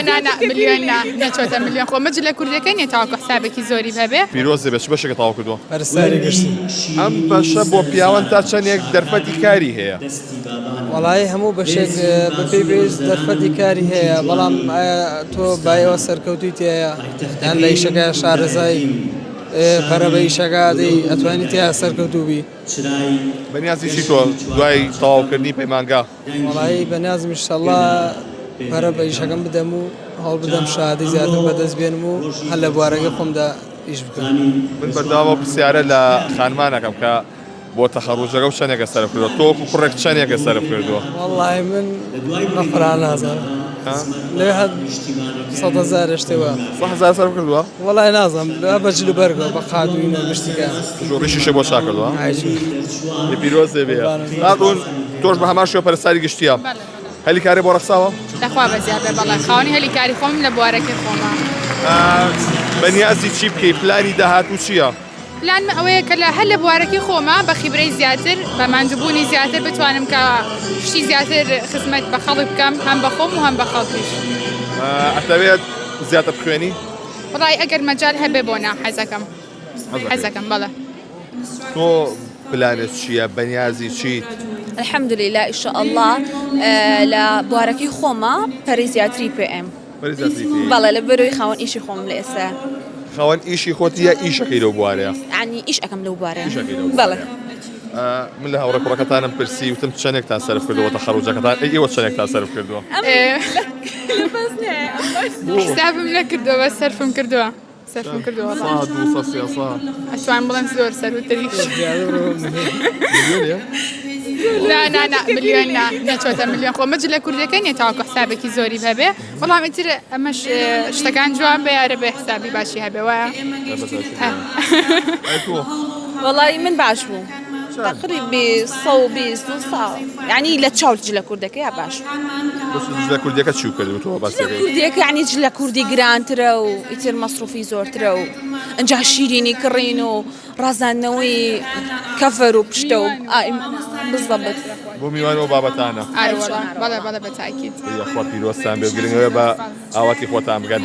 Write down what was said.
نا نا ملیۆن نا نەچۆتە ملیۆن خۆ مەجلە لە کوردەکە نیە تاوەکو حسابێکی زۆری هەبێ. پیرۆز بێت چ بەشێکت تەواو کردووە؟ پەرستاری گشتی. ئەم بەشە بۆ پیاوان تا چەندێک دەرفەتی کاری هەیە؟ وەڵایی هەموو بەشێک بەپێی پێویست دەرفەتی کاری هەیە بەڵام ئایا تۆ بایەوە سەرکەوتوی تیایە یان لە ئیشەکە شارەزای پەرە بە ئیشەکە دەی ئەتوانی تیا سەرکەوتوو بی. بەنیازی چی تۆ دوای تەواوکردنی پەیمانگا؟ وەڵایی بەنیازم ئیشەڵا پەرە بە ئیشەکەم بدەم و هەوڵ بدەم شەهادەی زیاتر بەدەست بێنم و هەر لە بوارەکەی خۆمدا ئیش بکەم. من بەردەوام ئەو پرسیارە لە خانمان ئەکەم کە بۆ تەخەڕوجەکە و چەنێکە سەرف کردووە تۆ وەکو کوڕێک چەنێکە سەرف کردووە؟ وەڵای من بە قورئان نازانم لەوێ هەر 100 هەزار شتێ وایە. 100 هەزار سەرف کردووە؟ وەڵای نازانم بە جل و بەرگەوە بە قادوین و گشتیکان. ڕیشیشە بۆ چاک کردووە؟ ئایجی. پیرۆز بێ. خاتوون تۆش بە هەمان شێوە پەرستاری گشتییە. هەلی کارێ بۆ ڕەخساوە؟ لەخوا بەزیاد بێ بەڵێ خاوەنی هەلی کاری خۆمم لە بوارەکەی خۆمە. بەنیازی چی بکەی پلانی داهاتوو چییە؟ پلانم ئەوەیە کە لە هەر لە بوارەکەی خۆمە بە خیبرەی زیاتر بە ماندووبوونی زیاتر بتوانم کە شتی زیاتر خزمەت بە خەڵک بکەم هەم بە خۆم و هەم بە خەڵکیش. ئەتەوێت زیاتر بخوێنی؟ وەڵای ئەگەر مەجال هەبێ بۆ نا حەزەکەم حەزەکەم بەڵێ. تۆ پلانت چییە بەنیازی چیت؟ الحمدللە ان شاء اللە لە بوارەکەی خۆمە پەرەی زیاتری پێ ئەم. بەڵێ لە بەرەوەی خاوەن ئیشی خۆم لە ئێستا. خاوەن ئیشی خۆتی یا ئیشەکەی لەو بوارەیە؟ یانی ئیش ئەکەم لەو بوارەیە. بەڵێ. من لە هاوڕێ کوڕەکەتانم پرسی وتم چەندێکتان سەرف کردووە تەخەڕوجەکەتان ئەی ئێوە چەندێکتان سەرف کردووە؟ حسابم نەکردووە بەس سەرفم کردووە. سەرفم کردووە سا دوو سە سێ سا ئەتوانم بڵێم زۆر سەروتریش ملیۆنێ؟ نا نا نا ملیۆن نا نەچۆتە ملیۆن خۆ مەجلە کوردەکە نیە تاوەکو حسابێکی زۆری هەبێ بەڵام ئیتر ئەمەش شتەکان جوان بێ یارە بێ حسابی باشی هەبێ وایە ئەی تۆ وەڵی من باش بوو تقریبی 120 200 یعنی لە چاو جلە کوردەکە یا باش بەس جلە کوردیەکە چی کرد تۆ باس جلە کوردیەکە یعنی جلە کوردی گرانترە و ئیتر مەسروفی زۆرترە و ئەنجا شیرینی کڕین و ڕازاندنەوەی کەفەر و پشتە و بزەبت بۆ میوان ئەو بابەتانە ئارەوەڵا بەڵێ بەڵێ بە تاکید یاخوا پیرۆزتان بێ گرنگەوە بە ئاواتی خۆتان بگەن.